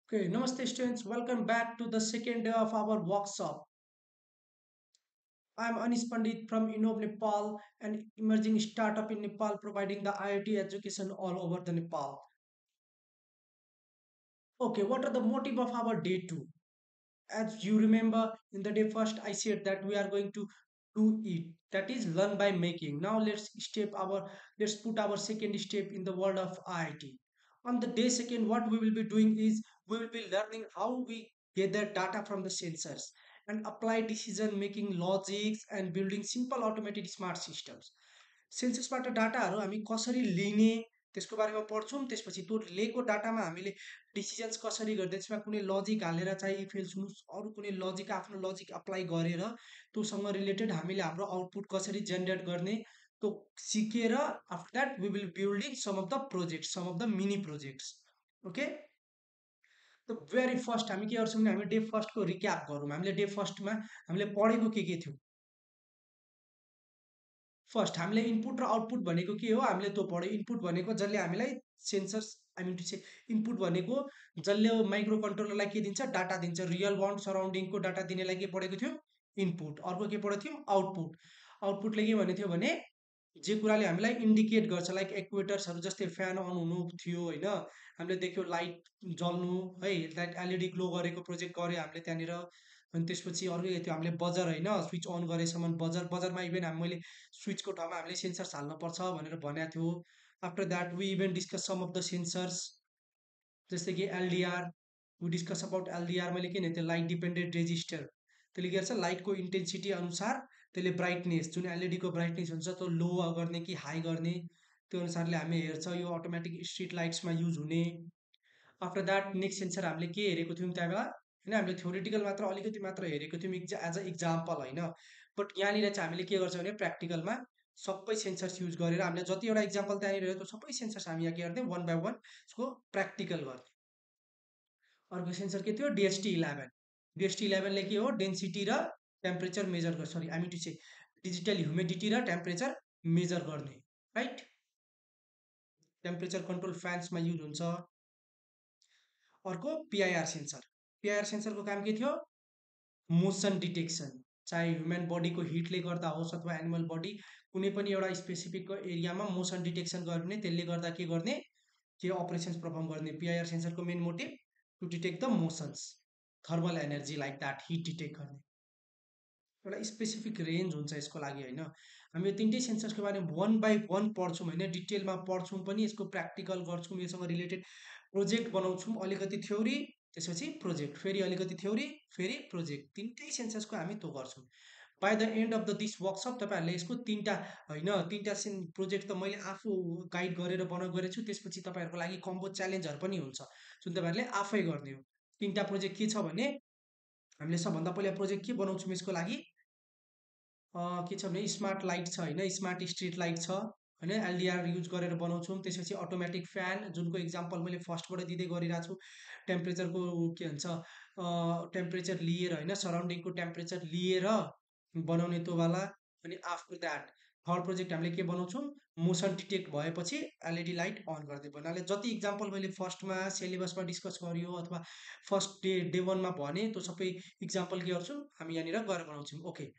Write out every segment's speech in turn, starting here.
Okay, Namaste students. Welcome back to the second day of our workshop. I am Anish Pandit from Innov Nepal, an emerging startup in Nepal providing the IoT education all over the Nepal. Okay, what are the motive of our day two? As you remember, in the day first, I said that we are going to do it. That is learn by making. Now let's put our second step in the world of IIT. On the day second, what we will be doing is we will be learning how we gather data from the sensors and apply decision making logics and building simple automated smart systems. सेन्ससबाट डाटाहरू हामी कसरी लिने त्यसको बारेमा पढ्छौँ। त्यसपछि त्यो लिएको डाटामा हामीले डिसिजन्स कसरी गर्ने, त्यसमा कुनै लजिक हालेर चाहिँ इफ एल्स लुज अरू कुनै लजिक आफ्नो लजिक अप्लाई गरेर त्योसँग रिलेटेड हामीले हाम्रो आउटपुट कसरी जेनेरेट गर्ने त्यो सिकेर after that we will building some of the project, some of the mini projects. Okay, त भेरी फर्स्ट हामी के गर्छौँ भने हामी डे फर्स्टको रिक्याप गरौँ। हामीले डे फर्स्टमा हामीले पढेको के थियो। फर्स्ट हामीले इनपुट र आउटपुट भनेको के हो हामीले त्यो पढ्यो। इनपुट भनेको जसले हामीलाई sensors I mean to say input भनेको जसले माइक्रो कन्ट्रोलरलाई के दिन्छ, डाटा दिन्छ। रियल वर्ल्ड सराउन्डिङको डाटा दिनेलाई के पढेको थियौँ, इनपुट। अर्को के पढेको थियौँ, आउटपुट। आउटपुटले के भनेको थियो भने जे कुराले हामीलाई इन्डिकेट गर्छ, लाइक एक्वेटर्सहरू जस्तै फ्यान अन हुनु थियो होइन, हामीले देख्यो लाइट जल्नु है, लाइट एलइडी ग्लो गरेको प्रोजेक्ट गऱ्यो हामीले त्यहाँनिर। अनि त्यसपछि अर्को के थियो, हामीले बजर होइन स्विच अन गरेसम्म बजरमा इभेन मैले स्विचको ठाउँमा हामीले सेन्सर्स हाल्नुपर्छ भनेर भनेको थियो। After that we even discuss some of the sensors जस्तै कि LDR. We discuss about LDR. मैले के भनेको थिएँ, लाइट डिपेन्डेन्ट रेजिस्टर। त्यसले के गर्छ, लाइटको इन्टेन्सिटी अनुसार त्यसले ब्राइटनेस जुन एलइडीको ब्राइटनेस हुन्छ त्यो लो गर्ने कि हाई गर्ने त्यो अनुसारले हामी हेर्छ। यो अटोमेटिक स्ट्रिट लाइट्समा युज हुने। आफ्टर द्याट नेक्स्ट सेन्सर हामीले के हेरेको थियौँ त्यहाँ बेला होइन, हामीले थ्योरिटिकल मात्र अलिकति मात्र हेरेको थियौँ एज अ इक्जाम्पल होइन। बट यहाँनिर चाहिँ हामीले के गर्छौँ भने प्र्याक्टिकलमा सबै सेन्सर्स युज गरेर हामीले जतिवटा इक्जाम्पल त्यहाँनिर हेऱ्यो त्यो सबै सेन्सर्स हामी यहाँ के गर्थ्यौँ, वान बाई वान यसको प्र्याक्टिकल गर्थ्यौँ। अर्को सेन्सर के थियो, डिएसटी 11। डिएसटी 11ले के हो, डेन्सिटी र टेम्परेचर मेजर गर्छ, sorry I mean to say digital humidity र टेम्परेचर मेजर गर्ने, राइट। टेम्परेचर कन्ट्रोल फ्यान्समा युज हुन्छ। अर्को पिआइआर सेन्सर। पिआइआर सेन्सरको काम के थियो, मोसन डिटेक्सन। चाहे ह्युमन बडीको हिटले गर्दा होस् अथवा एनिमल बडी कुनै पनि एउटा स्पेसिफिक एरियामा मोसन डिटेक्सन गर्ने, त्यसले गर्दा के गर्ने, के अपरेसन्स पर्फर्म गर्ने। पिआइआर सेन्सरको main motive to detect the motions, thermal energy like that, heat detect गर्ने एउटा स्पेसिफिक रेन्ज हुन्छ यसको लागि होइन। हामी यो तिनटै सेन्सर्सको बारेमा वान बाई वान पढ्छौँ होइन, डिटेलमा पढ्छौँ पनि, यसको प्र्याक्टिकल गर्छौँ, योसँग रिलेटेड प्रोजेक्ट बनाउँछौँ। अलिकति थ्योरी त्यसपछि प्रोजेक्ट, फेरि अलिकति थ्योरी फेरि प्रोजेक्ट, तिनटै सेन्सर्सको हामी त्यो गर्छौँ। By the and of the this workshop तपाईँहरूले यसको तिनवटा होइन, तिनवटा प्रोजेक्ट त मैले आफू गाइड गरेर बनाएको गरेको छु। त्यसपछि तपाईँहरूको लागि कम्बो च्यालेन्जहरू पनि हुन्छ जुन तपाईँहरूले आफै गर्ने हो। तिनवटा प्रोजेक्ट के छ भने हामीले सबभन्दा पहिला प्रोजेक्ट के बनाउँछौँ यसको लागि, के छ भने स्मार्ट लाइट छ होइन, स्मार्ट स्ट्रिट लाइट छ होइन, एलडिआर युज गरेर बनाउँछौँ। त्यसपछि अटोमेटिक फ्यान जुनको इक्जाम्पल मैले फर्स्टबाट दिँदै गरिरहेको छु। टेम्परेचरको के भन्छ, टेम्परेचर लिएर होइन, सराउन्डिङको टेम्परेचर लिएर बनाउने त्योवाला। अनि आफ्टर द्याट थर्ड प्रोजेक्ट हामीले के बनाउँछौँ, मोसन डिटेक्ट भएपछि एलइडी लाइट अन गरिदियो। भन्नाले जति इक्जाम्पल मैले फर्स्टमा सिलेबसमा डिस्कस गरियो अथवा फर्स्ट डे वानमा भने त्यो सबै इक्जाम्पल के गर्छौँ हामी यहाँनिर गएर बनाउँछौँ। Okay,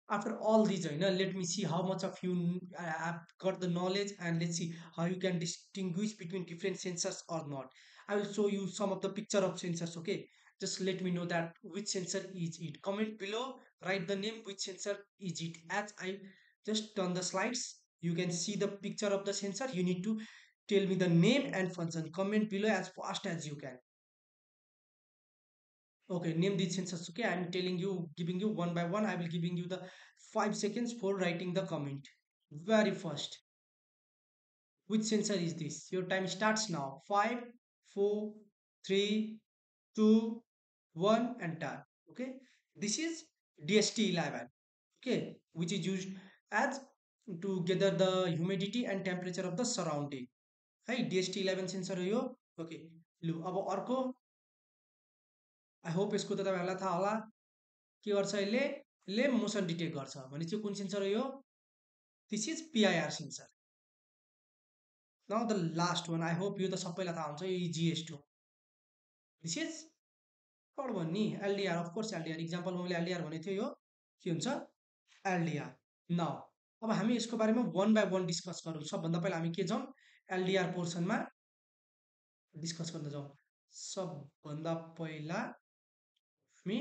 after all these let me see how much of you have got the knowledge, and let's see how you can distinguish between different sensors or not. I will show you some of the picture of sensors. Okay, just let me know that which sensor is it. Comment below, write the name, which sensor is it. As I just turn the slides, you can see the picture of the sensor. You need to tell me the name and function. Comment below as fast as you can. Okay, name these sensors. Okay, I'm telling you, giving you one by one. I will giving you the 5 seconds for writing the comment. Very first, which sensor is this? Your time starts now. 5, 4, 3, 2, 1, and done. Okay, this is DST 11. Okay, which is used as to gather the humidity and temperature of the surrounding. Hey, DST 11 sensor हो यो. Okay, लु अब अर्को, I hope यसको त तपाईँहरूलाई थाहा होला के गर्छ यसले मोसन डिटेक्ट गर्छ भने चाहिँ कुन सेन्सर हो यो, this is PIR sensor. Now the last one, I hope यो त सबैलाई थाहा हुन्छ, यो जिएस2। दिस इज कट भन्यो नि एलडिआर, अफकोर्स एलडिआर, इक्जाम्पलमा मैले एलडिआर भनेको थियो, यो के हुन्छ एलडिआर। नाउ अब हामी यसको बारेमा वान बाई वान डिस्कस गरौँ। सबभन्दा पहिला हामी के जाउँ, एलडिआर पोर्सनमा डिस्कस गर्न जाउँ। सबभन्दा पहिला हामी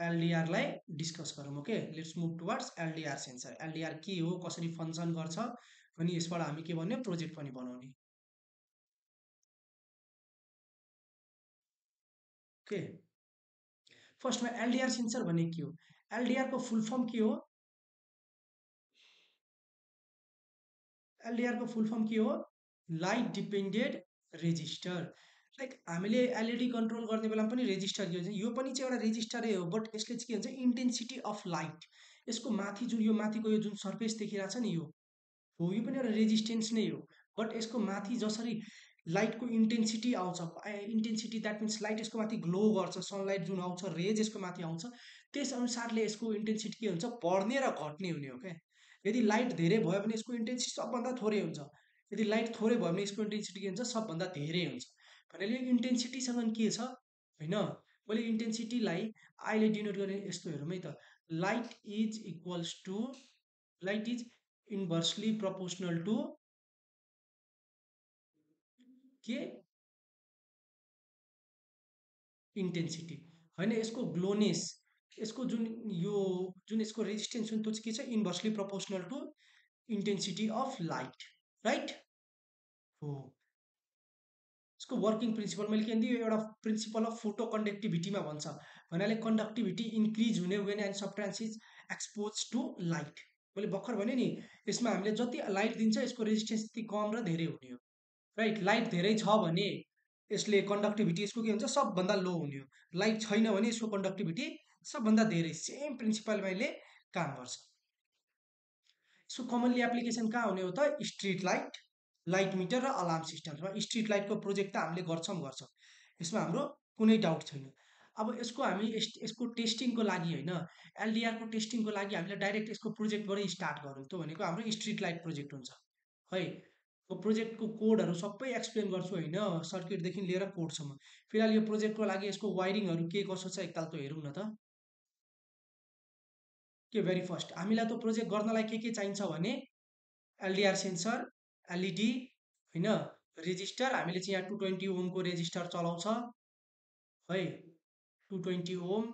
एलडिआरलाई डिस्कस गरौँ। Okay, let's move towards LDR sensor. LDR के हो, कसरी फङ्सन गर्छ, अनि यसबाट हामी के भन्ने प्रोजेक्ट पनि बनाउने। ओके, फर्स्टमा एलडिआर सेन्सर भन्ने के हो, एलडिआर को फुल फर्म के हो, एलडिआर को फुल फर्म के हो, लाइट डिपेन्डेड रेजिस्टर। लाइक हामीले एलइडी कन्ट्रोल गर्ने बेलामा पनि रेजिस्टर के हुन्छ, यो पनि चाहिँ एउटा रेजिस्टरै हो, बट यसले चाहिँ के हुन्छ इन्टेन्सिटी अफ लाइट, यसको माथि जुन यो माथिको यो जुन सर्फेस देखिरहेको छ नि, यो हो, यो पनि एउटा रेजिस्टेन्स नै हो। बट यसको माथि जसरी लाइटको इन्टेन्सिटी आउँछ, इन्टेन्सिटी द्याट मिन्स लाइट यसको माथि ग्लो गर्छ, सनलाइट जुन आउँछ, रेज यसको माथि आउँछ, त्यस अनुसारले यसको इन्टेन्सिटी के हुन्छ, बढ्ने र घट्ने हुने हो क्या। यदि लाइट धेरै भयो भने यसको इन्टेन्सिटी सबभन्दा थोरै हुन्छ, यदि लाइट थोरै भयो भने यसको इन्टेन्सिटी के हुन्छ, सबभन्दा धेरै हुन्छ। भनेर यो इन्टेन्सिटीसँग के छ होइन, मैले इन्टेन्सिटीलाई अहिले डिनोट गर्ने यस्तो हेरौँ है त, light is equals to, light is inversely proportional to के इन्टेन्सिटी होइन, यसको ग्लोनेस, यसको जुन यो जुन यसको रेजिस्टेन्स हुन्छ त्यो चाहिँ के छ, inversely proportional to intensity of light, right हो। यसको वर्किङ प्रिन्सिपल मैले के दिएँ, एउटा प्रिन्सिपल अफ फोटो कन्डक्टिभिटीमा भन्छ, भन्नाले कन्डक्टिभिटी इन्क्रिज हुने when and substance is expose to light. मैले भर्खर भने नि, यसमा हामीले जति लाइट दिन्छ यसको रेजिस्टेन्स त्यति कम र धेरै हुने हो, राइट। लाइट धेरै छ भने यसले कन्डक्टिभिटी यसको के हुन्छ, सबभन्दा लो हुने हो, लाइट छैन भने यसको कन्डक्टिभिटी सबभन्दा धेरै, सेम प्रिन्सिपलमा यसले काम गर्छ। यसको कमनली एप्लिकेसन कहाँ हुने हो त, स्ट्रिट लाइट, लाइट मिटर र अलार्म सिस्टममा। स्ट्रिट लाइटको प्रोजेक्ट त हामीले गर्छौँ, यसमा हाम्रो कुनै डाउट छैन। अब यसको हामी यसको टेस्टिङको लागि होइन, एलडिआरको टेस्टिङको लागि हामीले डाइरेक्ट यसको प्रोजेक्टबाटै स्टार्ट गरौँ, त्यो भनेको हाम्रो स्ट्रिट लाइट प्रोजेक्ट हुन्छ है। प्रोजेक्टको कोडहरू सबै एक्सप्लेन गर्छु होइन, सर्किटदेखि लिएर कोडसम्म। फिलहाल यो प्रोजेक्टको लागि यसको वायरिङहरू के कसो छ एकताल त हेरौँ न त। के भेरी फर्स्ट हामीलाई त प्रोजेक्ट गर्नलाई के चाहिन्छ भने, एलडिआर सेन्सर, एलइडी होइन, रेजिस्टर, हामीले चाहिँ यहाँ 220 ओमको रेजिस्टर चलाउँछ है, 220 ओम,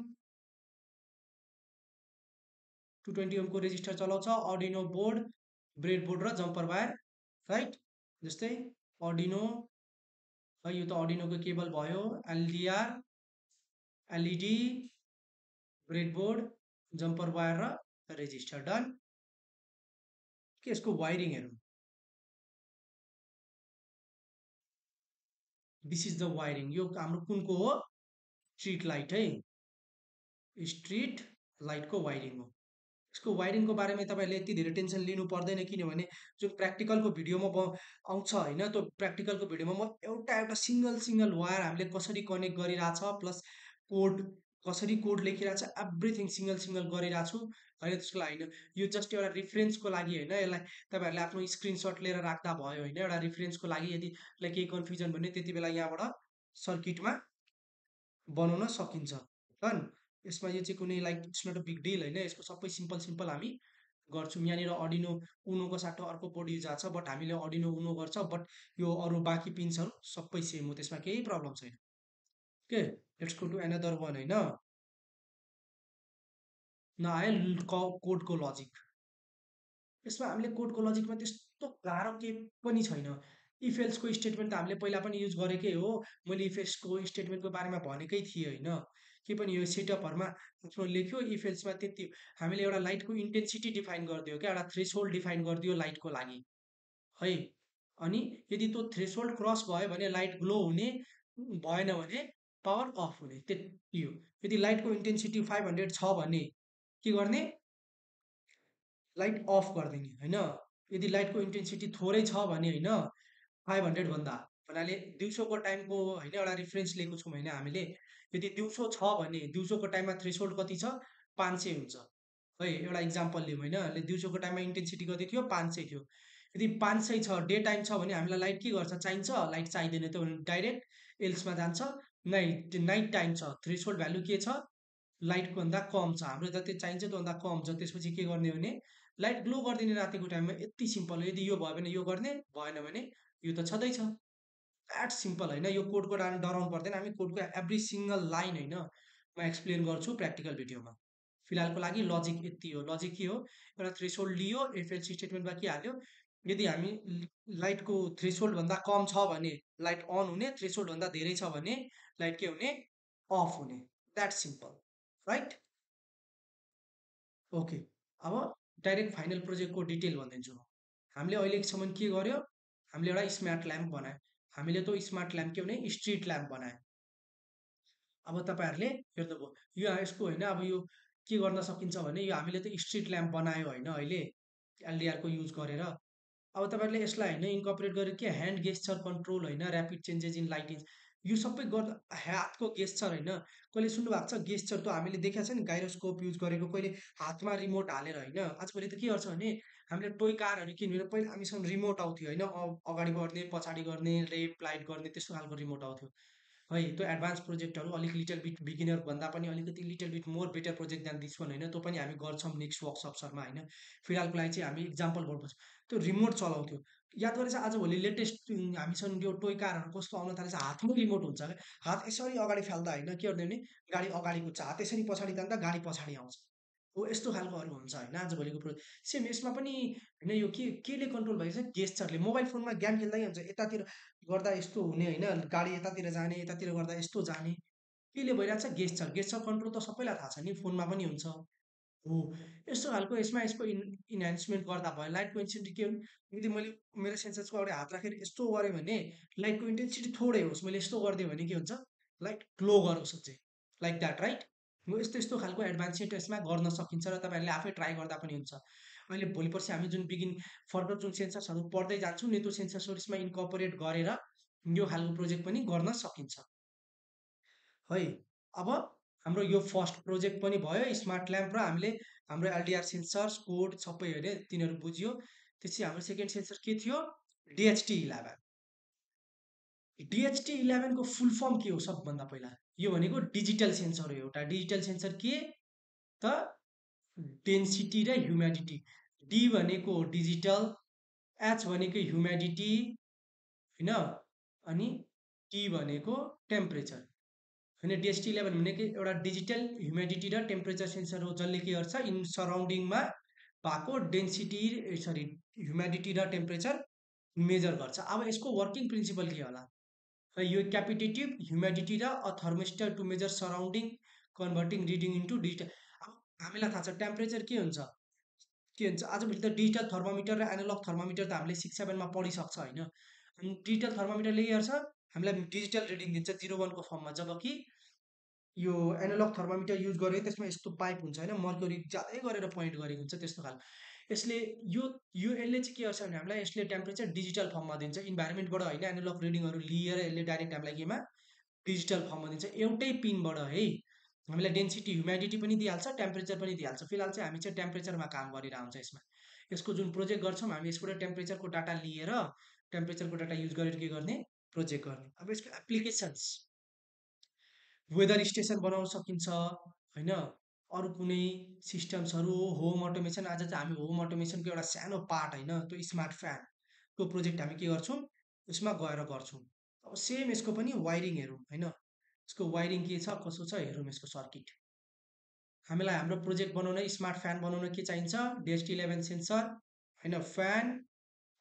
220 ओमको रेजिस्टर चलाउँछ, अर्डिनो बोर्ड, ब्रेड बोर्ड र जम्पर वायर, राइट। जस्तै अर्डिनो है, यो त अर्डिनोको केबल भयो, एलडिआर, एलइडी, ब्रेडबोर्ड, जम्पर वायर र रेजिस्टर, डन। के यसको वायरिङ हेरौँ, दिस इज द वायरिङ, यो हाम्रो कुनको हो, स्ट्रिट लाइट है, स्ट्रिट लाइटको वायरिङ हो। यसको वायरिङको बारेमा तपाईँहरूले यति धेरै टेन्सन लिनु पर्दैन, किनभने जुन प्र्याक्टिकलको भिडियोमा आउँछ होइन, त्यो प्र्याक्टिकलको भिडियोमा म एउटा एउटा सिङ्गल वायर हामीले कसरी कनेक्ट गरिरहेछ, प्लस कोड कसरी कोड लेखिरहेछ, एभ्रिथिङ सिङ्गल गरिरहेको छु होइन। त्यसको लागि होइन, यो जस्ट एउटा रिफरेन्सको लागि होइन, यसलाई तपाईँहरूले आफ्नो स्क्रिनसट लिएर राख्दा भयो होइन, एउटा रिफरेन्सको लागि, यदि केही कन्फ्युजन भने त्यति बेला यहाँबाट सर्किटमा बनाउन सकिन्छ, डन। यसमा यो चाहिँ कुनै like it's not a big deal होइन, यसको सबै सिम्पल हामी गर्छौँ। यहाँनिर अर्डिनो उनोको साटो अर्को पोर्ट युज आएको छ, बट हामीले अर्डिनो उनो गर्छ, बट यो अरू बाँकी पिन्सहरू सबै सेम हो, त्यसमा केही प्रब्लम छैन। Okay, let's go to another one होइन। नआयो कोडको लजिक, यसमा हामीले कोडको लजिकमा त्यस्तो गाह्रो के पनि छैन। इफेल्सको स्टेटमेन्ट त हामीले पहिला पनि युज गरेकै हो, मैले इफेल्सको स्टेटमेन्टको बारेमा भनेकै थिएँ होइन, के पनि यो सेटअपहरूमा आफ्नो लेख्यो। इफेल्समा त्यति हामीले एउटा लाइटको इन्टेन्सिटी डिफाइन गरिदियो क्या, एउटा थ्रेसहोल्ड डिफाइन गरिदियो लाइटको लागि है, अनि यदि त्यो थ्रेसहोल्ड क्रस भयो भने लाइट ग्लो हुने, भएन भने पावर अफ हुने, त्यति हो। यदि लाइटको इन्टेन्सिटी 500 छ भने के गर्ने, लाइट अफ गरिदिने होइन। यदि लाइटको इन्टेन्सिटी थोरै छ भने होइन, 500 भन्दा, भन्नाले दिउँसोको टाइमको होइन एउटा रिफरेन्स लिएको छौँ होइन हामीले, यदि दिउँसो छ भने दिउँसोको टाइममा थ्रेसहोल्ड कति छ, 500 हुन्छ है, एउटा इक्जाम्पल लिउँ होइन। दिउँसोको टाइममा इन्टेन्सिटी कति थियो, 500 थियो। यदि 500 छ, डे टाइम छ भने हामीलाई लाइट के गर्छ? चाहिन्छ? लाइट चाहिँदैन त्यो भने डाइरेक्ट एल्समा जान्छ। नाइट नाइट टाइम छ, थ्रेसोल्ड भ्यालु के छ? लाइटको भन्दा कम छ, हाम्रो जति चाहिन्छ त्योभन्दा कम छ, त्यसपछि के गर्ने भने लाइट ग्लो गरिदिने रातिको टाइममा। यति सिम्पल हो। यदि यो भयो भने यो गर्ने, भएन भने यो त छँदैछ। द्याट सिम्पल होइन। यो कोडको डराउनु पर्दैन। हामी कोडको एभ्री सिङ्गल लाइन होइन म एक्सप्लेन गर्छु प्र्याक्टिकल भिडियोमा। फिलहालको लागि लजिक यति हो। लजिक के हो? एउटा थ्रेसोल्ड लियो, इफ एल्स स्टेटमेन्टमा के हाल्यो? यदि हामी लाइटको थ्रेसोल्ड भन्दा कम छ भने लाइट अन हुने, थ्रेसोल्ड भन्दा धेरै छ भने लाइट के हुने? अफ हुने। That simple, right? ओके। अब डाइरेक्ट फाइनल प्रोजेक्टको डिटेल भनिदिन्छु म। हामीले अहिलेसम्म के गर्यो? हामीले एउटा स्मार्ट ल्याम्प बनायो। हामीले त्यो स्मार्ट ल्याम्प के भने स्ट्रिट ल्याम्प बनायो। अब तपाईँहरूले हेर्नुभयो, यो यसको होइन, अब यो के गर्न सकिन्छ भने यो हामीले त स्ट्रिट ल्याम्प बनायो होइन अहिले एलडिआरको युज गरेर। अब तपाईँहरूले यसलाई होइन इन्कर्पोरेट गरेर के ह्यान्ड गेस्चर कन्ट्रोल होइन, ऱ्यापिड चेन्जेस इन लाइटिङ, यो सबै गर्दा हातको गेस्चर होइन। कहिले सुन्नु भएको छ गेस्चर? त हामीले देखाएको छ नि गाइरोस्कोप युज गरेको, कहिले हातमा रिमोट हालेर होइन। आजभोलि त के गर्छ भने हामीले टोय कारहरू किन्यो भने पहिला हामीसँग रिमोट आउँथ्यो होइन, अगाडि बढ्ने, पछाडि गर्ने, लेफ्ट राइट गर्ने, त्यस्तो खालको रिमोट आउँथ्यो है। त्यो एडभान्स प्रोजेक्टहरू अलिक लिटल बिट बिगिनर भन्दा पनि अलिकति little bit more better project than this one होइन, त्यो पनि हामी गर्छौँ नेक्स्ट वर्कसप्सहरूमा होइन। फिलहालको लागि चाहिँ हामी इक्जाम्पल गर्नुपर्छ। त्यो रिमोट चलाउँथ्यो। याद गरेछ आजभोलि लेटेस्ट हामीसँग यो टोय कारहरू कस्तो आउन थालेछ? हातमै रिमोट हुन्छ क्या। हात यसरी अगाडि फाल्दा होइन के गर्ने भने गाडी अगाडि कुद्छ, हात यसरी पछाडि तान्दा गाडी पछाडि आउँछ। हो यस्तो खालकोहरू हुन्छ होइन आजभोलिको सेम यसमा पनि होइन। यो केले कन्ट्रोल भएको छ? गेस्चरले। मोबाइल फोनमा गेम खेल्दै हुन्छ, यतातिर गर्दा यस्तो हुने होइन, गाडी यतातिर जाने, यतातिर गर्दा यस्तो जाने, केले भइरहेको छ? गेस्चर। गेस्चर कन्ट्रोल त सबैलाई थाहा छ नि, फोनमा पनि हुन्छ हो। यस्तो खालको यसमा यसको इन्हान्समेन्ट गर्दा भयो। लाइटको इन्टेन्सिटी के हो? यदि मैले मेरो सेन्सर्सको अगाडि हात राखेर यस्तो गरेँ भने लाइटको इन्टेन्सिटी थोरै होस्, मैले यस्तो गरिदिएँ भने के हुन्छ? लाइट ग्लो गरोस् चाहिँ, लाइक द्याट, राइट? हो यस्तो यस्तो खालको एडभान्सेड यसमा गर्न सकिन्छ र तपाईँहरूले आफै ट्राई गर्दा पनि हुन्छ। अहिले भोलि पर्सि हामी जुन फर्दर जुन सेन्सर्सहरू पढ्दै जान्छौँ नि, त्यो सेन्सर्सहरू यसमा इन्कर्पोरेट गरेर यो खालको प्रोजेक्ट पनि गर्न सकिन्छ है। अब हाम्रो यो फर्स्ट प्रोजेक्ट पनि भयो स्मार्ट ल्याम्प, र हामीले हाम्रो एलडिआर सेन्सर्स कोड सबै हेऱ्यो, तिनीहरू बुझ्यो। त्यसपछि हाम्रो सेकेन्ड सेन्सर के थियो? DHT11। DHT11 को फुल फर्म के हो? सबभन्दा पहिला यो भनेको डिजिटल सेन्सर हो। एउटा डिजिटल सेन्सर के त? डेन्सिटी र ह्युमिडिटी। डी भनेको डिजिटल, एच भनेको ह्युमिडिटी होइन, अनि टी भनेको टेम्परेचर होइन। DHT11 भनेको एउटा डिजिटल ह्युमिडिटी र टेम्परेचर सेन्सर हो, जसले के गर्छ? इन सराउन्डिङमा भएको डेन्सिटी सरी ह्युमिडिटी र टेम्परेचर मेजर गर्छ। अब यसको वर्किङ प्रिन्सिपल के होला? यो क्यापिटेटिभ ह्युमिडिटी र a thermistor to measure surrounding converting reading into digital. अब हामीलाई थाहा छ टेम्परेचर के हुन्छ? के हुन्छ? आजभोलि त डिजिटल थर्मोमिटर र एनालग थर्मोमिटर त हामीले 6-7 मा पढिसक्छ होइन। डिजिटल थर्मोमिटरले के गर्छ? हामीलाई डिजिटल रिडिङ दिन्छ 0-1 को फर्ममा, जबकि यो एनालग थर्मोमिटर युज गरेर त्यसमा यस्तो पाइप हुन्छ होइन, मर्क्युरी ज्यादै गरेर पोइन्ट गरेको हुन्छ, त्यस्तो खालको। यसले यसले चाहिँ के गर्छ भने हामीलाई यसले टेम्परेचर डिजिटल फर्ममा दिन्छ, इन्भाइरोमेन्टबाट होइन एनालग रिडिङहरू लिएर यसले डाइरेक्ट हामीलाई केमा? डिजिटल फर्ममा दिन्छ, एउटै पिनबाट है। हामीलाई डेन्सिटी ह्युमिडिटी पनि दिइहाल्छ, टेम्परेचर पनि दिइहाल्छ। फिलहाल चाहिँ हामी चाहिँ टेम्परेचरमा काम गरिरहेको हुन्छ यसमा। यसको जुन प्रोजेक्ट गर्छौँ हामी यसबाट टेम्परेचरको डाटा लिएर टेम्परेचरको डाटा युज गरेर के गर्ने? प्रोजेक्ट गर्ने। अब यसको एप्लिकेसन्स वेदर स्टेसन बनाउन सकिन्छ होइन, अरू कुनै सिस्टम्सहरू, होम अटोमेसन। आज चाहिँ हामी होम अटोमेसनको एउटा सानो पार्ट होइन, त्यो स्मार्ट फ्यानको प्रोजेक्ट हामी के गर्छौँ? यसमा गएर गर्छौँ। अब सेम यसको पनि वायरिङ हेरौँ होइन, यसको वायरिङ के छ कसो छ हेरौँ यसको सर्किट। हामीलाई हाम्रो प्रोजेक्ट बनाउन स्मार्ट फ्यान बनाउन के चाहिन्छ? DHT11 सेन्सर होइन, fan,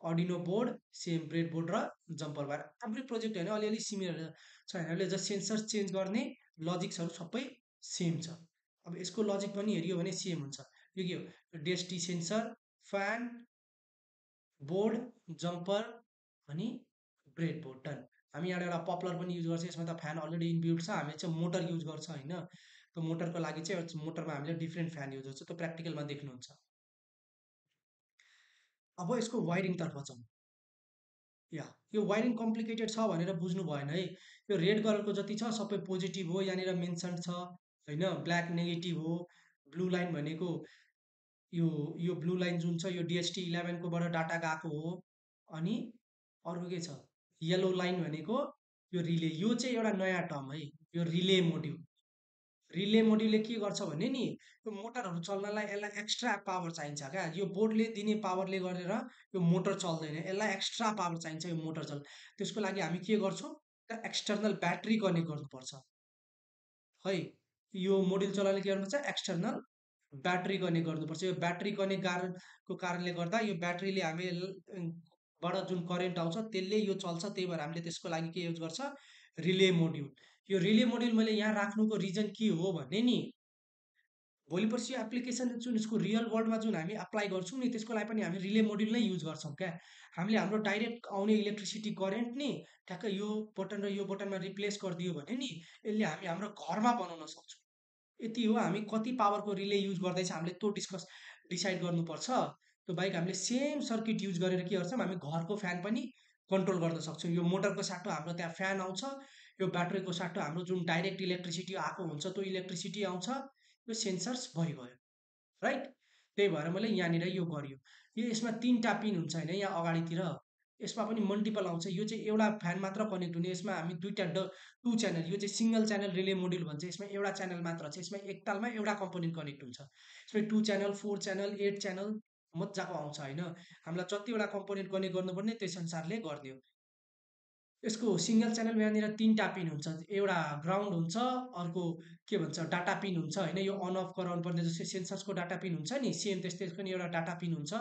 Arduino board, same bread board र जम्पर वायर। एभ्री प्रोजेक्ट होइन अलिअलि सिमिलर छ, हामीले जस्ट सेन्सर चेन्ज गर्ने लजिक्सहरू सबै सेम छ। अब यसको लजिक पनि हेऱ्यो भने सेम हुन्छ। यो के हो? DHT sensor, fan, board, jumper अनि ब्रेड बोर्ड, डन। हामी यहाँ एउटा पपुलर पनि युज गर्छ, यसमा त फ्यान अलरेडी इनबिल्ट छ। हामीले चाहिँ मोटर युज गर्छ होइन, त्यो मोटरको लागि चाहिँ मोटरमा हामीले डिफ्रेन्ट फ्यान युज गर्छ, त्यो प्र्याक्टिकलमा देख्नुहुन्छ। अब यसको वायरिङतर्फ जाउँ। यो वायरिङ कम्प्लिकेटेड छ भनेर बुझ्नु भएन है। यो रेड कलरको जति छ सबै पोजिटिभ हो, यहाँनिर मेन्सन छ होइन, ब्ल्याक नेगेटिभ हो, ब्लू लाइन भनेको यो यो ब्लू लाइन जुन छ यो DHT11 को बाट डाटा गएको हो। अनि अर्को के छ, येलो लाइन भनेको यो रिले, यो चाहिँ एउटा नयाँ टर्म है, यो रिले मोड्युल। रिले मोड्युलले के गर्छ भने नि, यो मोटरहरू चल्नलाई यसलाई एक्स्ट्रा पावर चाहिन्छ क्या, यो बोर्डले दिने पावरले गरेर यो मोटर चल्दैन, यसलाई एक्स्ट्रा पावर चाहिन्छ यो मोटर चल्न। त्यसको लागि हामी के गर्छौँ, एक्सटर्नल ब्याट्री कनेक्ट गर्नुपर्छ है। यो मोड्युल चलाउन के गर्नुपर्छ, एक्सटर्नल ब्याट्री कनेक्ट गर्नुपर्छ। यो ब्याट्री कनेक्ट को कारणले गर्दा यो ब्याट्रीले हामी बाट जुन करेन्ट आउँछ त्यसले यो चल्छ, त्यही भएर हामीले त्यसको लागि के युज गर्छ, रिले मोड्युल। यो रिले मोड्युल मैले यहाँ राख्नुको रिजन के हो भने नि, भोलि पर्सि एप्लिकेसन जुन यसको रियल वर्ल्डमा जुन हामी अप्लाई गर्छौँ नि त्यसको लागि पनि हामी रिले मोड्युल नै युज गर्छौँ क्या। हामीले हाम्रो डाइरेक्ट आउने इलेक्ट्रिसिटी करेन्ट नि ठ्याक्कै यो बटन र यो बटनमा रिप्लेस गरिदियो भने नि यसले हामी हाम्रो घरमा बनाउन सक्छौँ। यति हो, हामी कति पावरको रिले युज गर्दैछ हामीले त्यो डिसाइड गर्नुपर्छ। त्यो बाहेक हामीले सेम सर्किट युज गरेर के गर्छौँ, हामी घरको फ्यान पनि कन्ट्रोल गर्न सक्छौँ। यो मोटरको साटो हाम्रो त्यहाँ फ्यान आउँछ, यो ब्याट्रीको साटो हाम्रो जुन डाइरेक्ट इलेक्ट्रिसिटी आएको हुन्छ त्यो इलेक्ट्रिसिटी आउँछ, यो सेन्सर्स भइगयो, राइट। त्यही भएर मैले यहाँनिर यो गरियो। यो यसमा 3टा पिन हुन्छ होइन यहाँ अगाडितिर, यसमा पनि मल्टिपल आउँछ। यो चाहिँ एउटा फ्यान मात्र कनेक्ट हुने, यसमा हामी दुईटा 2 च्यानल, यो चाहिँ सिंगल च्यानल रिले मोड्युल भन्छ, यसमा एउटा च्यानल मात्र छ, यसमा एक तालमा एउटा कम्पोनेन्ट कनेक्ट हुन्छ। यसमा 2 च्यानल 4 च्यानल 8 च्यानल मजाको आउँछ होइन। हामीलाई जतिवटा कम्पोनेन्ट कनेक्ट गर्नुपर्ने त्यस अनुसारले गरिदियो। यसको सिंगल च्यानल यहाँनिर 3टा पिन हुन्छ, एउटा ग्राउन्ड हुन्छ, अर्को के भन्छ डाटा पिन हुन्छ होइन, यो अन अफ गराउनु पर्ने जस्तै सेन्सर्सको डाटा पिन हुन्छ नि सेम त्यस्तै पनि एउटा डाटा पिन हुन्छ,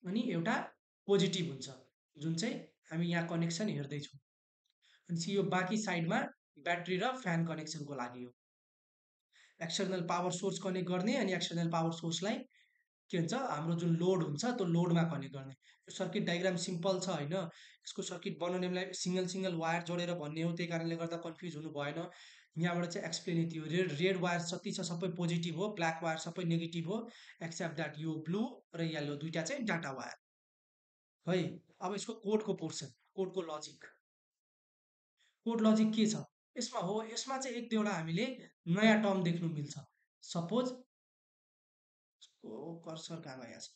अनि एउटा पोजिटिभ हुन्छ जुन चाहिँ हामी यहाँ कनेक्सन हेर्दैछौँ। अनि यो बाँकी साइडमा ब्याट्री र फ्यान कनेक्सनको लागि हो, एक्सटर्नल पावर सोर्स कनेक्ट गर्ने अनि एक्सटर्नल पावर सोर्सलाई के हुन्छ हाम्रो जुन लोड हुन्छ त्यो लोडमा कनेक्ट गर्ने। यो सर्किट डायग्राम सिम्पल छ होइन, यसको सर्किट बनाउने बेला सिंगल सिंगल वायर जोडेर भन्ने हो, त्यही कारणले गर्दा कन्फ्युज हुनु भएन। यहाँबाट चाहिँ एक्सप्लेन यति हो, रेड वायर जति छ सबै पोजिटिभ हो, ब्ल्याक वायर सबै नेगेटिभ हो, एक्सेप्ट द्याट यो ब्लू र येल्लो दुईटा चाहिँ डाटा वायर है। अब यसको कोडको पोर्सन, कोडको लजिक, कोड लजिक के छ यसमा हो, यसमा चाहिँ एक दुईवटा हामीले नयाँ टर्म देख्नु मिल्छ। सपोज कर्सर कहाँ गएको छ,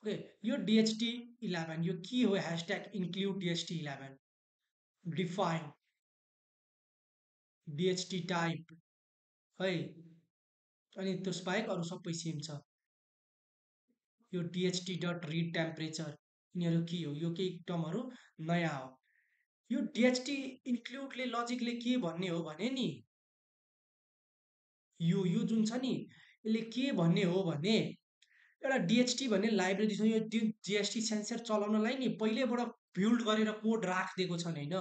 ओके, यो DHT11 यो के हो, hashtag include DHT11, define DHT type है, अनि त्यस बाहेक अरू सबै सेम छ। यो DHT डट रिड टेम्परेचर, यिनीहरू के हो, यो केही टर्महरू नयाँ हो। यो DHT इन्क्लुडले लजिकले के भन्ने हो भने नि, यो जुन छ नि यसले के भन्ने हो भने, एउटा DHT भन्ने लाइब्रेरी छ, यो DHT सेन्सर चलाउनलाई नि पहिलेबाट बिल्ड गरेर कोड राखिदिएको छन् होइन,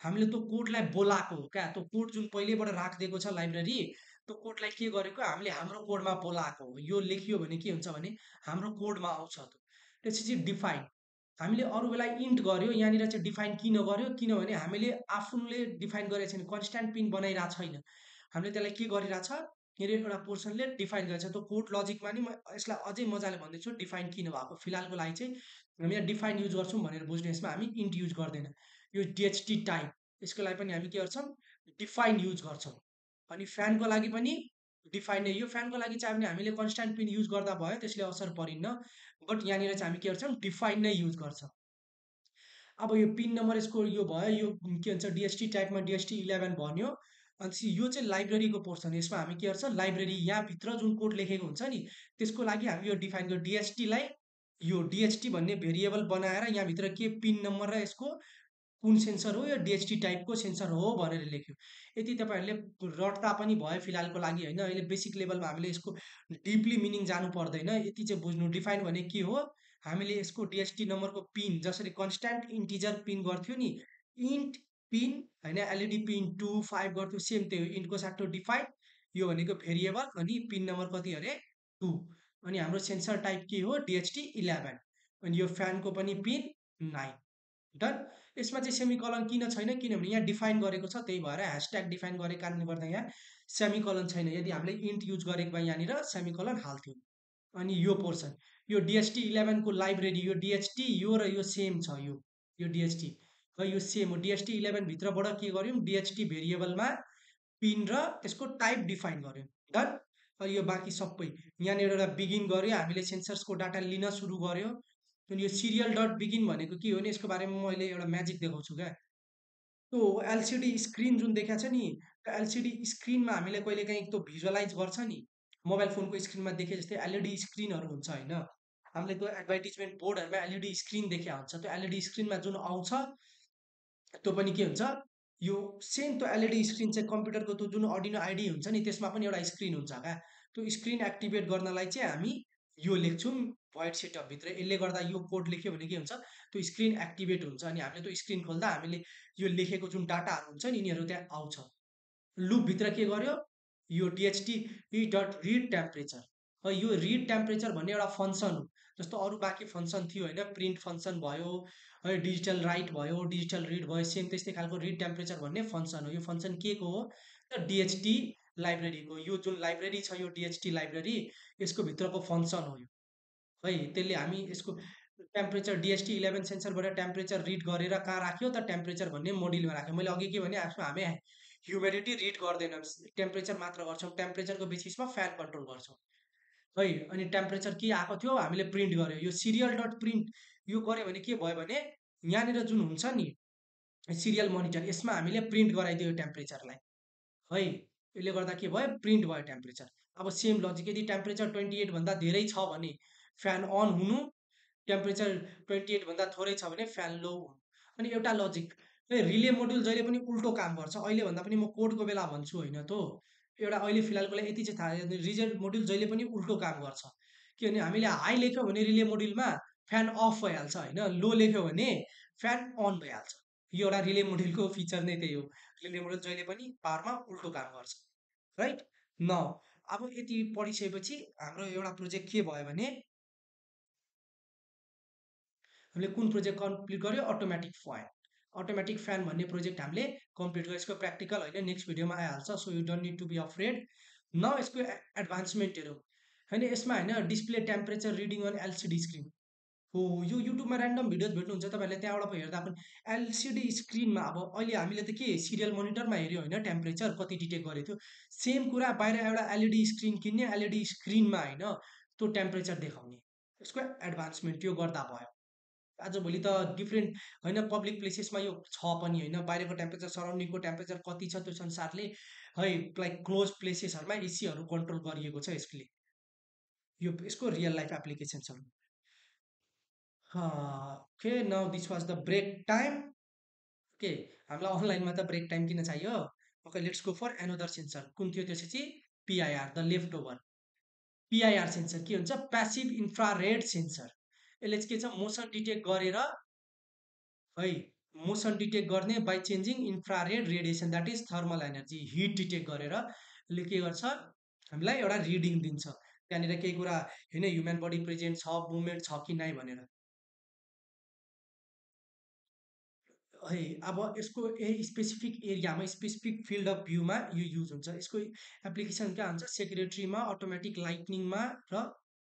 हामीले त्यो कोडलाई बोलाएको हो क्या, त्यो कोड जुन पहिलेबाट राखिदिएको छ लाइब्रेरी, त्यो कोडलाई के गरेको हामीले हाम्रो कोडमा बोलाएको हो। यो लेखियो भने के हुन्छ भने हाम्रो कोडमा आउँछ त्यो, त्यसपछि डिफाइन, हामीले अरू बेला इन्ट गर्यो, यहाँनिर चाहिँ डिफाइन किन गर्यो, किनभने हामीले आफूले डिफाइन गरेको छैन, कन्स्ट्यान्ट पिन बनाइरहेको छैन, हामीले त्यसलाई के गरिरहेछ, मेरो एउटा पोर्सनले डिफाइन गरेछ। त्यो कोड लजिकमा नि म यसलाई अझै मजाले भन्दैछु डिफाइन किन भएको। फिलहालको लागि चाहिँ हामी यहाँ डिफाइन युज गर्छौँ भनेर बुझ्नु, यसमा हामी इन्ट युज गर्दैन। यो DHT टाइप, यसको लागि पनि हामी के गर्छौँ, डिफाइन युज गर्छौँ। अनि फ्यानको लागि पनि डिफाइन नै, यो फ्यानको लागि चाहिँ हामीले कन्स्ट्यान्ट पिन युज गर्दा भयो, त्यसले असर परिन्न, बट यहाँनिर चाहिँ हामी के गर्छौँ, डिफाइन नै युज गर्छौँ। अब यो पिन नम्बर यसको यो भयो, यो के भन्छ DHT टाइपमा DHT11 भन्यो। अनि यो चाहिँ लाइब्रेरीको पोर्सन, यसमा हामी के गर्छ, लाइब्रेरी यहाँभित्र जुन कोड लेखेको हुन्छ नि त्यसको लागि हामी यो डिफाइन गर्यो, DHT लाई यो DHT भन्ने भेरिएबल बनाएर यहाँभित्र के पिन नम्बर र यसको कुन सेन्सर हो, यो DHT टाइपको सेन्सर हो भनेर लेख्यो। यति तपाईँहरूले रट्दा पनि भयो फिलहालको लागि होइन, अहिले बेसिक लेभलमा हामीले यसको डिपली मिनिङ जानु पर्दैन, यति चाहिँ बुझ्नु। डिफाइन भने के हो, हामीले यसको DHT नम्बरको पिन जसरी कन्स्ट्यान्ट इन्टिजर पिन गर्थ्यो नि, इन्ट पिन होइन, LED पिन 2 5 गर्थ्यो, सेम त्यही हो, इन्टको साटो डिफाइन, यो भनेको भेरिएबल, अनि पिन नम्बर कति अरे 2, अनि हाम्रो सेन्सर टाइप के हो, DHT11, अनि यो फ्यानको पनि पिन 9, डन। यसमा चाहिँ सेमिकलन किन छैन, किनभने यहाँ डिफाइन गरेको छ, त्यही भएर ह्यासट्याग डिफाइन गरेको कारणले गर्दा यहाँ सेमिकलन छैन। यदि हामीले इन्ट युज गरेको भए यहाँनिर सेमिकलन हाल्थ्यौँ। अनि यो पोर्सन, यो DHT11 को लाइब्रेरी, यो DHT यो र यो सेम छ, यो DHT र यो सेम हो। DHT11 भित्रबाट के गर्यौँ, DHT भेरिएबलमा पिन र त्यसको टाइप डिफाइन गर्यौँ, डन। यो बाँकी सबै यहाँनिर एउटा बिगिन गर्यो हामीले सेन्सर्सको डाटा लिन सुरु गर्यो। अनि यो सिरियल डट बिगिन भनेको के हो नि यसको बारेमा मैले एउटा म्याजिक देखाउँछु क्या। त्यो एलसिडी स्क्रिन जुन देखाएको छ नि, एलसिडी स्क्रिनमा हामीले कहिलेकाहीँ त्यो भिजुअलाइज गर्छ नि, मोबाइल फोनको स्क्रिनमा देखे जस्तै एलइडी स्क्रिनहरू हुन्छ होइन। हामीले त्यो एडभर्टिजमेन्ट बोर्डहरूमा एलइडी स्क्रिन देखेको हुन्छ, त्यो एलइडी स्क्रिनमा जुन आउँछ त्यो पनि के हुन्छ, यो सेम त्यो एलइडी स्क्रिन चाहिँ कम्प्युटरको त्यो जुन अर्डिनो आइडी हुन्छ नि त्यसमा पनि एउटा स्क्रिन हुन्छ क्या। त्यो स्क्रिन एक्टिभेट गर्नलाई चाहिँ हामी यो लेख्छौँ भोइड सेटअपभित्र। यसले गर्दा यो कोड लेख्यो भने के हुन्छ, त्यो स्क्रिन एक्टिभेट हुन्छ अनि हामीले त्यो स्क्रिन खोल्दा हामीले यो लेखेको जुन डाटाहरू हुन्छ नि यिनीहरू त्यहाँ आउँछ। लुपभित्र के गर्यो, यो डिएचटी डट रिड टेम्परेचर, यो रिड टेम्परेचर भन्ने एउटा फङ्सन हो। जस्तो अरू बाँकी फङ्सन थियो होइन, प्रिन्ट फङ्सन भयो है, डिजिटल राइट भयो, डिजिटल रिड भयो, सेम त्यस्तै खालको रिड टेम्परेचर भन्ने फङ्सन हो। यो फङ्सन के को हो त डिएचटी लाइब्रेरीको, यो जुन लाइब्रेरी छ यो डिएचटी लाइब्रेरी यसको भित्रको फङ्सन हो यो है। त्यसले हामी यसको टेम्परेचर डिएचटी 11 सेन्सरबाट टेम्परेचर रिड गरेर कहाँ राख्यो त टेम्परेचर भन्ने मोड्युलमा राख्यो। मैले अघि के भने हामी ह्युमिडिटी रिड गर्दैनौँ, टेम्परेचर मात्र गर्छौँ। टेम्परेचरको बेसिसमा फ्यान कन्ट्रोल गर्छौँ है। अनि टेम्परेचर के आएको थियो हामीले प्रिन्ट गर्यो, यो सिरियल डट प्रिन्ट यो गऱ्यो भने के भयो भने यहाँनिर जुन हुन्छ नि सिरियल मोनिटर यसमा हामीले प्रिन्ट गराइदियो यो टेम्परेचरलाई है। यसले गर्दा के भयो, प्रिन्ट भयो टेम्परेचर। अब सेम लजिक, यदि टेम्परेचर 28 भन्दा धेरै छ भने फ्यान अन हुनु, टेम्परेचर 28 भन्दा थोरै छ भने फ्यान लो हुनु। अनि एउटा लजिक रिले मोड्युल जहिले पनि उल्टो काम गर्छ। अहिले भन्दा पनि म कोडको बेला भन्छु होइन त, एउटा अहिले फिलहालको लागि यति चाहिँ थाहा छ, रिले मोड्युल जहिले पनि उल्टो काम गर्छ। किनभने हामीले हाई लेख्यो भने रिले मोड्युलमा फ्यान अफ भइहाल्छ होइन, लो लेख्यो भने फ्यान अन भइहाल्छ। यो एउटा रिले मोड्युलको फिचर नै त्यही हो, रिले मोड्युल जहिले पनि पावरमा उल्टो काम गर्छ राइट न। अब यति पढिसकेपछि हाम्रो एउटा प्रोजेक्ट के भयो भने हामीले कुन प्रोजेक्ट कम्प्लिट गर्यो, अटोमेटिक फ्यान। अटोमेटिक फ्यान भन्ने प्रोजेक्ट हामीले कम्प्लिट गर्यो। यसको प्र्याक्टिकल होइन नेक्स्ट भिडियोमा आइहाल्छ, so you don't need to be afraid. न यसको एडभान्समेन्टहरू होइन, यसमा होइन display temperature reading on LCD screen हो। यो युट्युबमा ऱ्यान्डम भिडियोज भेट्नुहुन्छ तपाईँहरूले, त्यहाँबाट पो हेर्दा पनि एलसिडी स्क्रिनमा। अब अहिले हामीले त के सिरियल मोनिटरमा हेऱ्यो होइन टेम्परेचर कति डिटेक्ट गरेको थियो, सेम कुरा बाहिर एउटा एलइडी स्क्रिन किन्ने, एलइडी स्क्रिनमा होइन त्यो टेम्परेचर देखाउने। यसको एडभान्समेन्ट यो गर्दा भयो। आजभोलि त डिफ्रेन्ट होइन पब्लिक प्लेसेसमा यो छ पनि होइन, बाहिरको टेम्परेचर सराउन्डिङको टेम्परेचर कति छ त्यो अनुसारले है लाइक क्लोज प्लेसेसहरूमा एसीहरू कन्ट्रोल गरिएको छ यसले। यो यसको रियल लाइफ एप्लिकेसन्सहरू। Okay now this was the break time. Okay हामीलाई अनलाइनमा त ब्रेक टाइम किन चाहियो। Okay let's go for another sensor. कुन थियो त्यसपछि PIR, the left over. PIR sensor के हुन्छ, प्यासिभ इन्फ्रारेड सेन्सर। यसले चाहिँ के छ, मोसन डिटेक्ट गरेर है, मोसन डिटेक्ट गर्ने by changing infrared radiation that is thermal energy, hit detect गरेर यसले के गर्छ हामीलाई एउटा रिडिङ दिन्छ त्यहाँनिर केही कुरा होइन ह्युमन बडी प्रेजेन्ट छ, मुभमेन्ट छ कि नै भनेर है। अब यसको स्पेसिफिक एरियामा स्पेसिफिक फिल्ड अफ भ्यूमा यो युज हुन्छ। यसको एप्लिकेसन कहाँ हुन्छ, सेक्रेटरीमा, अटोमेटिक लाइटनिङमा र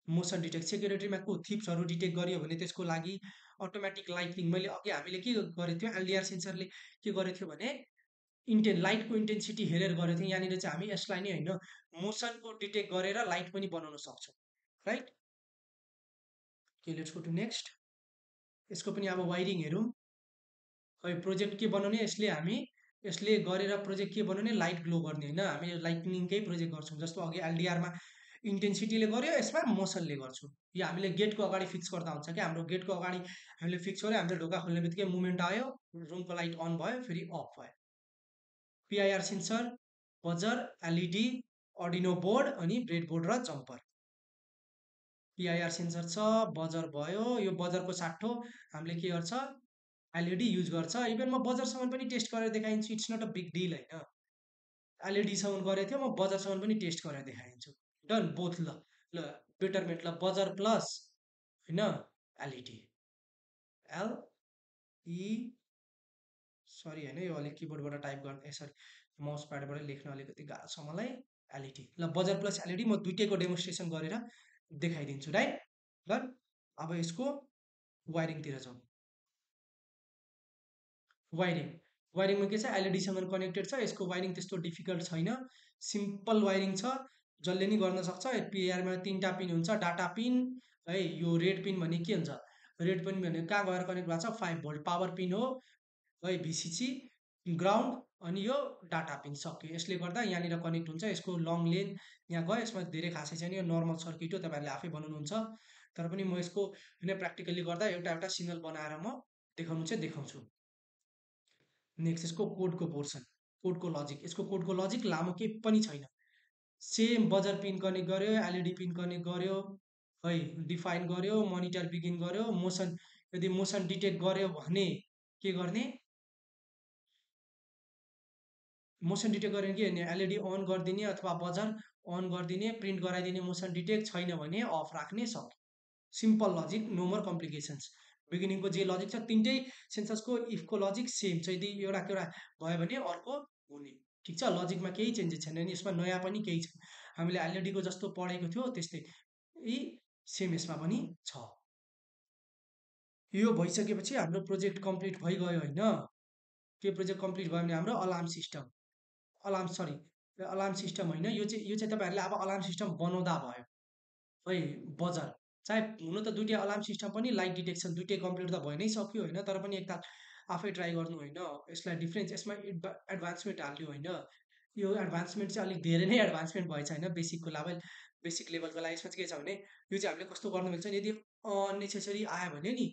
मोसन डिटेक्ट। सेक्रेटरीमा को थिप्सहरू डिटेक्ट गरियो भने त्यसको लागि अटोमेटिक लाइटनिङ, मैले अघि हामीले के गरेको थियो एलडिआर सेन्सरले के गरेको थियो भने लाइटको इन्टेन्सिटी हेरेर गरेको थियो। यहाँनिर चाहिँ हामी यसलाई नै होइन मोसनको डिटेक्ट गरेर लाइट पनि बनाउन सक्छौँ right. Okay let's go to next. यसको पनि अब वाइरिङ हेरौँ है। प्रोजेक्ट के बनाउने यसले गरेर प्रोजेक्ट के बनाउने, लाइट ग्लो गर्ने होइन। हामी लाइटनिङकै प्रोजेक्ट गर्छौँ, जस्तो अघि एलडिआरमा इन्टेन्सिटीले गर्यो, यसमा मोसनले गर्छौँ। यो हामीले गेटको अगाडि फिक्स गर्दा हुन्छ क्या, हाम्रो गेटको अगाडि हामीले फिक्स गऱ्यो, हामीले ढोका खोल्ने बित्तिकै मुभमेन्ट आयो, रुमको लाइट अन भयो फेरि अफ भयो। PIR sensor, buzzer, LED, Arduino board अनि ब्रेड बोर्ड र जम्पर। पिआइआर सेन्सर छ, बजर भयो, यो बजरको साट्ठो हामीले के गर्छ एलइडी युज गर्छ। इभन म बजरसम्म पनि टेस्ट गरेर देखाइदिन्छु, it's not a big deal होइन। एलइडीसम्म गरेको थियो, म बजरसम्म पनि टेस्ट गरेर देखाइदिन्छु। डन बोथ ल ल बेटरमेन्ट ल बजर प्लस होइन एलइडी एलई सरी होइन यो अलिक किबोर्डबाट टाइप गर्न सरी माउस प्याडबाट लेख्न अलिकति गाह्रो छ मलाई। एलइडी ल बजर प्लस एलइडी म दुइटैको डेमोन्स्ट्रेसन गरेर देखाइदिन्छु राइट। डन अब यसको वायरिङतिर जाउँ। वायरिङमा के छ एलइडीसँग कनेक्टेड छ, यसको वायरिङ त्यस्तो डिफिकल्ट छैन, सिम्पल वायरिङ छ। जसले नि गर्न सक्छ। पिआरमा 3टा पिन हुन्छ, डाटा पिन है। यो रेड पिन भने के हुन्छ? रेड पिन भनेको कहाँ गएर कनेक्ट भएको छ? 5 भोल्ट पावर पिन हो है। भिसिसी ग्राउन्ड अनि यो डाटा पिन सक्यो। यसले गर्दा यहाँनिर कनेक्ट हुन्छ। यसको लङ लेन्थ यहाँ गयो। यसमा धेरै खासै छैन, यो नर्मल सर्किट हो, तपाईँहरूले आफै बनाउनुहुन्छ। तर पनि म यसको प्र्याक्टिकली गर्दा एउटा एउटा सिग्नल बनाएर म देखाउनु चाहिँ देखाउँछु। नेक्स्ट यसको कोडको पोर्सन, कोडको लजिक। यसको कोडको लजिक लामो केही पनि छैन। सेम बजर पिन कनेक्ट गर्यो, एलइडी पिन कनेक्ट गर्यो है, डिफाइन गर्यो, मोनिटर बिगिन गर्यो, मोसन यदि मोसन डिटेक्ट गर्यो भने के गर्ने? मोसन डिटेक्ट गर्यो भने के गर्ने? एलइडी अन गरिदिने अथवा बजर अन गरिदिने, प्रिन्ट गराइदिने। मोसन डिटेक्ट छैन भने अफ राख्ने, सक्यो। Simple logic, no more complications. बिगिनिङको जे लजिक छ तिनटै सेन्सर्सको इफको लजिक सेम छ। यदि एउटा कुरा भयो भने अर्को हुने, ठिक छ। लजिकमा केही चेन्जेस छैन, यसमा नयाँ पनि केही छैन। हामीले एलइडीको जस्तो पढेको थियो त्यस्तै यी सेम यसमा पनि छ। यो भइसकेपछि हाम्रो प्रोजेक्ट कम्प्लिट भइगयो होइन। के प्रोजेक्ट कम्प्लिट भयो भने हाम्रो alarm system, alarm sorry alarm system होइन, यो चाहिँ तपाईँहरूले अब अलार्म सिस्टम बनाउँदा भयो है। बजार चाहे हुन त दुइटै अलार्म सिस्टम पनि लाइट डिटेक्सन दुइटै कम्प्लिट त भइ नै सक्यो होइन। तर पनि एकताल आफै ट्राई गर्नु होइन। यसलाई डिफ्रेन्स, यसमा एडभान्समेन्ट हाल्यो होइन। यो एडभान्समेन्ट चाहिँ अलिक धेरै नै एडभान्समेन्ट भएछ होइन। बेसिक लेभलको लागि यसमा चाहिँ के छ भने यो चाहिँ हामीले कस्तो गर्नु मिल्छ नि, यदि अननेसेसरी आयो भने नि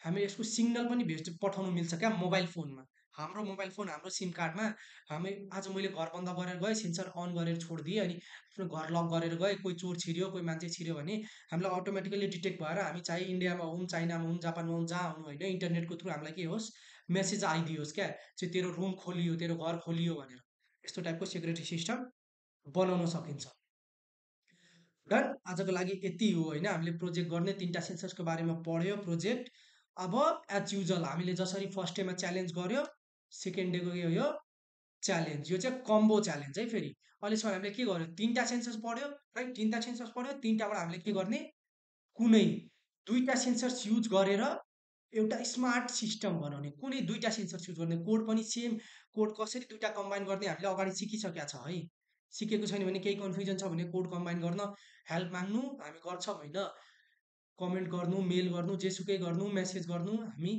हामीले यसको सिग्नल पनि पठाउनु मिल्छ क्या मोबाइल फोनमा। हाम्रो मोबाइल फोन हाम्रो सिम कार्डमा हामी आज मैले घर बन्द गरेर गएँ, सेन्सर अन गरेर छोडिदिएँ अनि आफ्नो घर लक गरेर गएँ, कोही चोर छिर्यो, कोही मान्छे छिर्यो भने हामीलाई अटोमेटिकली डिटेक्ट भएर हामी चाहे इन्डियामा हुँ, चाइनामा हुँ, जापानमा हुँ, जहाँ हुनु होइन, इन्टरनेटको थ्रु हामीलाई के होस्, मेसेज आइदियोस् क्या, चाहिँ तेरो रुम खोलियो, तेरो घर खोलियो भनेर। यस्तो टाइपको सेक्युरिटी सिस्टम बनाउन सकिन्छ। डन। आजको लागि यति हो होइन। हामीले प्रोजेक्ट गर्ने 3टा सेन्सर्सको बारेमा पढ्यो प्रोजेक्ट। अब एज युजल हामीले जसरी फर्स्ट डेमा च्यालेन्ज गर्यो, सेकेन्ड डेको के हो यो च्यालेन्ज। यो चाहिँ कम्बो च्यालेन्ज है। फेरि अहिलेसम्म हामीले के गर्यो? 3टा सेन्सर्स पढ्यो राइट। 3टा सेन्सर्स पढ्यो, 3टाबाट हामीले के गर्ने? कुनै 2टा सेन्सर्स युज गरेर एउटा स्मार्ट सिस्टम बनाउने। कुनै 2टा सेन्सर्स युज गर्ने, कोड पनि सेम। कोड कसरी 2टा कम्बाइन गर्ने हामीले अगाडि सिकिसकेका छ है। सिकेको छैन भने केही कन्फ्युजन छ भने कोड कम्बाइन गर्न हेल्प माग्नु, हामी गर्छौँ होइन। कमेन्ट गर्नु, मेल गर्नु, जेसुकै गर्नु, मेसेज गर्नु, हामी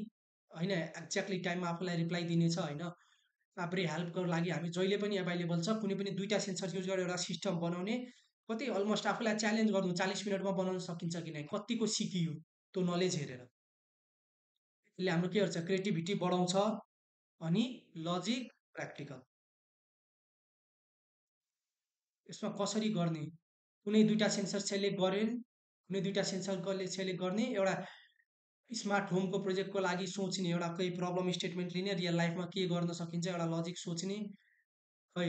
होइन एक्ज्याक्टली टाइममा आफूलाई रिप्लाई दिनेछ होइन। आफूले हेल्पको लागि हामी जहिले पनि एभाइलेबल छ। कुनै पनि 2टा सेन्सर युज गरेर एउटा सिस्टम बनाउने, कति अलमोस्ट आफूलाई च्यालेन्ज गर्नु 40 मिनटमा बनाउन सकिन्छ कि नै, कतिको सिकियो त्यो नलेज हेरेर। यसले हाम्रो के गर्छ? क्रिएटिभिटी बढाउँछ अनि लजिक, प्र्याक्टिकल। यसमा कसरी गर्ने? कुनै 2टा सेन्सर सेलेक्ट गऱ्यो, कुनै 2टा सेन्सर सेलेक्ट गर्ने, एउटा स्मार्ट होमको प्रोजेक्टको लागि सोच्ने, एउटा कोही प्रब्लम स्टेटमेन्ट लिने, रियल लाइफमा के गर्न सकिन्छ एउटा लजिक सोच्ने है।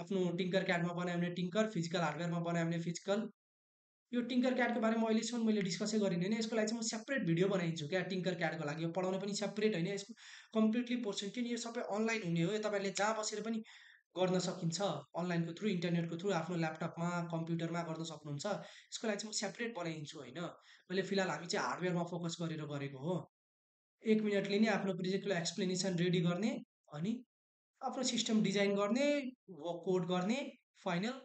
आफ्नो टिङ्कर क्याडमा बनायो भने टिङ्कर, फिजिकल हार्डवेयरमा बनायो भने फिजिकल। यो टिङ्कर क्याडको बारेमा अहिलेसम्म मैले डिस्कसै गरिनँ होइन। यसको लागि चाहिँ म सेपरेट भिडियो बनाइदिन्छु क्या। टिङ्कर क्याडको लागि यो पढाउने पनि सेपरेट होइन, यसको कम्प्लिटली पोर्सन किन यो सबै अनलाइन हुने हो। यो तपाईँहरूले जहाँ बसेर पनि गर्न सकिन्छ। अनलाइनको थ्रु, इन्टरनेटको थ्रु, आफ्नो ल्यापटपमा, कम्प्युटरमा गर्न सक्नुहुन्छ। यसको लागि चाहिँ म सेपरेट बनाइदिन्छु होइन। अहिले फिलहाल हामी चाहिँ हार्डवेयरमा फोकस गरेर गरेको हो। 1 मिनटले नै आफ्नो प्रोजेक्टको एक्सप्लेनेसन रेडी गर्ने अनि आफ्नो सिस्टम डिजाइन गर्ने, कोड गर्ने, फाइनल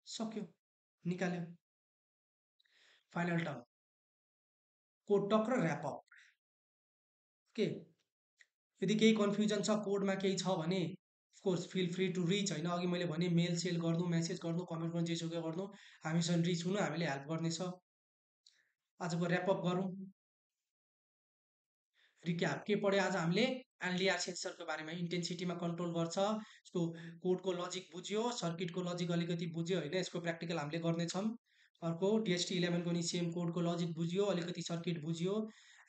सक्यो, निकाल्यो। फाइनल टर्म कोड टक र ऱ्यापअप के। यदि केही कन्फ्युजन छ, कोडमा केही छ भने of course feel free to reach होइन। अघि मैले भने मेल सेल गर्नु, मेसेज गर्नु, कमेन्ट गर्नु, जेसुकै गर्नु, हामीसँग रिच हुनु, हामीले हेल्प गर्नेछ। आजको ऱ्यापअप गरौँ। रिक्याप के पढ्यो आज हामीले? एलडिआर सेन्सरको बारेमा, इन्टेन्सिटीमा कन्ट्रोल गर्छ, यसको कोडको लजिक बुझ्यो, सर्किटको लजिक अलिकति बुझ्यो होइन। यसको प्र्याक्टिकल हामीले गर्नेछौँ। अर्को DST11 को नि सेम कोडको लजिक बुझ्यो, अलिकति सर्किट बुझ्यो।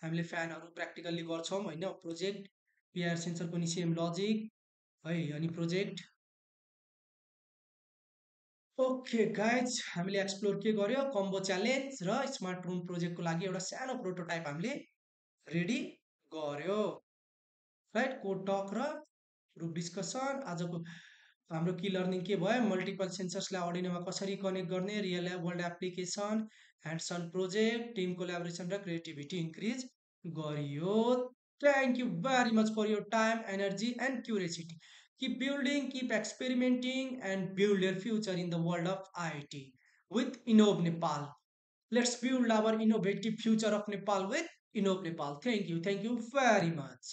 हामीले फ्यानहरू प्र्याक्टिकल्ली गर्छौँ होइन। प्रोजेक्ट पिआर सेन्सरको नि सेम लजिक है। अनि प्रोजेक्ट ओके गाइज, हामीले एक्सप्लोर के गर्यो? कम्बो च्यालेन्ज र स्मार्ट रुम प्रोजेक्टको लागि एउटा सानो प्रोटोटाइप हामीले रेडी गर्यो राइट। कोड टक र ग्रुप डिस्कसन। आजको हाम्रो की लर्निङ के भयो? मल्टिपल सेन्सर्सलाई अर्डिनोमा कसरी कनेक्ट गर्ने, real world application, hands on project, team collaboration र क्रिएटिभिटी इन्क्रिज गरियो। Thank you very much for your time, energy and curiosity. Keep building, keep experimenting and build your future in the world of IoT. with Innov Nepal. Let's build our innovative future of Nepal with Innov Nepal. Thank you. Thank you very much.